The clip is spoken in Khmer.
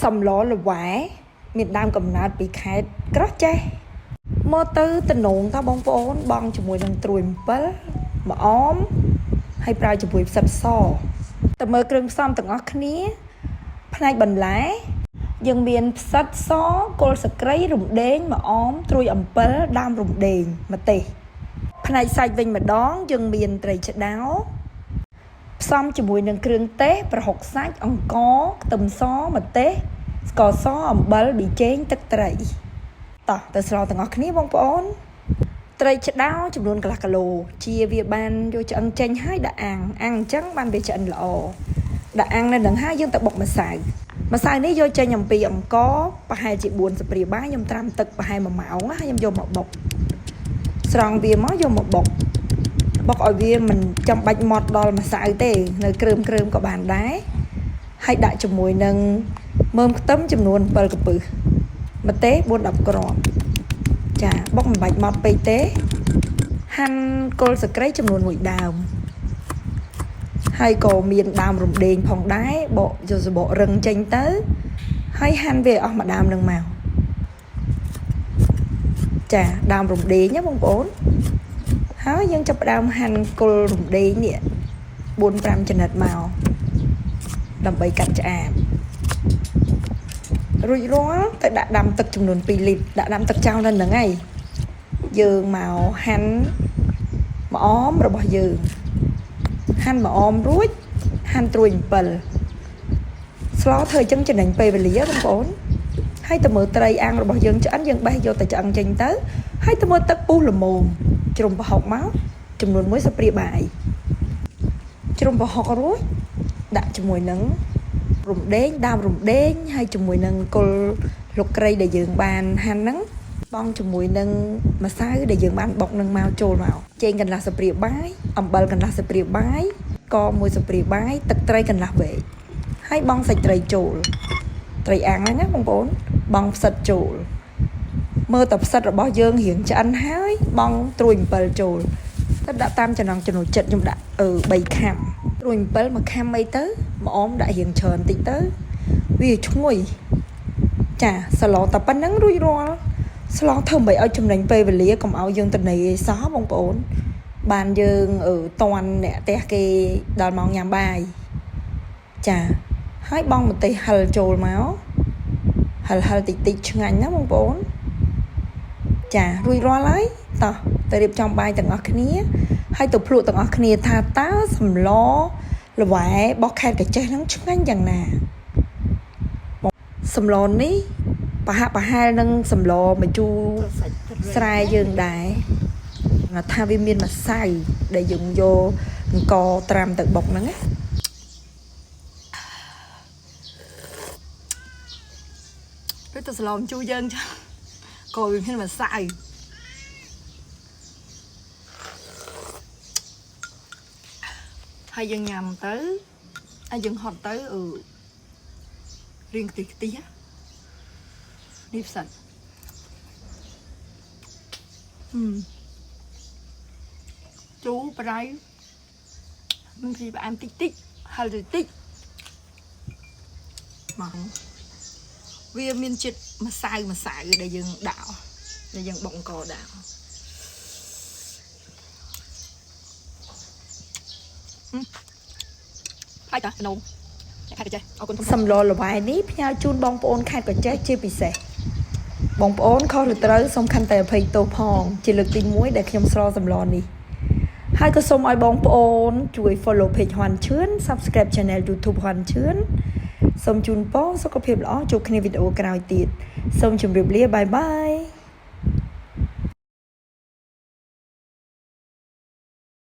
សម្លល្វែមានដើមកំណើតពីខេត្តក្រចេះមកទៅតំណងតាបងប្អូនបងជាមួយនឹងត្រួយអំពិលម្អមហើយប្រើជាមួយផ្សិតសតើមើលគ្រឿងផ្សំទាំងអស់គ្នាផ្នែកបន្លែយើងមានផ្សិតសគល់សក្រីរំដេងម្អមត្រួយអំពិលដើមរំដេងម្ទេសផ្នែកសាច់វិញម្ដងយើងមានត្រីឆ្ដោផ្សំជាមួយនឹងគ្រឿងទេសប្រហុកសាច់អង្ករខ្ទឹមសម្ទេសស្ករសអំបិលប៊ីចេងទឹកត្រីតោះទៅស្លទាំងអស់គ្នាបងប្អូនត្រីឆ្ដោចំនួនកន្លះគីឡូជាវាបានយកឆ្អឹងចេញហើយដាក់អាំងអាំងអញ្ចឹងបានវាឆ្អិនល្អដាក់អាំងនៅនឹងហើយយើងទៅបុកម្សៅម្សៅនេះយកចេញអំពីអង្ករប្រហែលជា4ស្លាបព្រាបាយខ្ញុំត្រាំទឹកប្រហែល1ម៉ោងហើយខ្ញុំយកមកបុកស្រង់វាមកយកមកបុកបុកឲ្យវាមិនចាំបាច់ម៉ត់ដល់ម្សៅទេនៅគ្រើមគ្រើមក៏បានដែរហើយដាក់ជាមួយនឹងមើមខ្ទឹមចំនួន7កំពឹសម្ទេស4 10គ្រាប់ចាបុកមិនបាច់ម៉ត់ពេកទេហាន់គល់សក្រីចំនួន1ដើមហើយក៏មានដើមរំដេងផងដែរបកយកសបករឹងចេញទៅហើយហាន់វាអស់មួយដើមនឹងមកចាដើមរំដេងណាបងប្អូនហើយយើងចាប់ផ្ដើមហាន់គល់រំដេងនេះ4 5ចំណិតមកដើម្បីកាត់ឆ្អាបរួចរាល់ទៅដាក់ដាំទឹកចំនួន2លីត្រដាក់ដាំទឹកចោលនៅហ្នឹងហើយយើងមកហាន់ម្អមរបស់យើងហាន់ម្អមរួចហាន់ត្រួយអំពិលស្លធ្វើអញ្ចឹងចំណេញពេលវេលាបងប្អូនហើយទៅមើលត្រីអាំងរបស់យើងឆ្អិនយើងបេះយកទៅឆ្អឹងចេញទៅហើយទៅមើលទឹកពុះល្មមជ្រុំប្រហុកមកចំនួន1ស្លាបព្រាបាយជ្រុំប្រហុករួចដាក់ជាមួយនឹងរំដេងដើមរំដេងហើយជាមួយនឹងគល់លោកក្រីដែលយើងបានហាន់ហ្នឹងបងជាមួយនឹងម្សៅដែលយើងបានបុកនឹងមកចូលមកចេងកន្លះស្លាបព្រាបាយអំបិលកន្លះស្លាបព្រាបាយកមួយស្លាបព្រាបាយទឹកត្រីកន្លះវែកហើយបងសាច់ត្រីចូលត្រីអាំងហ្នឹងណាបងប្អូនបងផ្សិតចូលមើលតែផ្សិតរបស់យើងរៀងឆ្អិនហើយបងត្រួយអំពិលចូលទៅដាក់តាមចំណង់ចំណូលចិត្តខ្ញុំដាក់3ខាំត្រួយអំពិលមួយខាំអីទៅម្អមដាក់រៀងច្រើនតិចទៅវាឈ្ងុយចាសឡតែប៉ុណ្្នឹងរួចរាល់ស្លធ្វើមិនឲ្យចំណេញពេលវេលាកុំឲ្យយើងតនីអីសោះបងប្អូនបានយើងតន់អ្នកផ្ទះគេដល់ម៉ោងញ៉ាំបាយចាហើយបងម្ទេសហិលចូលមកហិលហិលតិចតិចឆ្ងាញ់ណាបងប្អូនចារួចរាល់ហើយតោះទៅរៀបចំបាយទាំងអស់គ្នាហើយទៅភ្លក់ទាំងអស់គ្នាថាតើសម្លល្វែរបស់ខេត្តកាចេះហ្នឹងឆ្ងាញ់យ៉ាងណាសម្លនេះប្រហាក់ប្រហែលនឹងសម្លម្ជូរ សាច់ត្រី ស្រែយើងដែរថាវាមានម្សៅដែលយើងយកអង្ករត្រាំទៅបុកហ្នឹងណា ដូចទៅស្លមជូរយើងចឹងក៏វាមានម្សៅហើយយើងញ៉ាំទៅហើយយើងហត់ទៅអឺរៀងខ្ទិះខ្ទិះណានេះផ្សិតហឹមជូរប្រៃមិនពីផ្អែមតិចតិចហឹរតិចតិចមកវាមានជាតិម្សៅម្សៅដែលយើងដាក់ដែលយើងបុកអង្ករដាក់ហើយតានំខេត្តកចេះអរគុណធំ សម្លល្វែនេះផ្ញើជូនបងប្អូនខេត្តក្រចេះជាពិសេសបងប្អូនខុសឬត្រូវសូមខន្តីអភ័យទោសផងជាលើកទី1ដែលខ្ញុំស្រសម្លនេះហើយក៏សូមឲ្យបងប្អូនជួយ follow page ហ៊ាន់ឈឿន subscribe channel YouTube ហ៊ាន់ឈឿនសូមជូនពរសុខភាពល្អជួបគ្នាវីដេអូក្រោយទៀតសូមជម្រាបលា bye bye.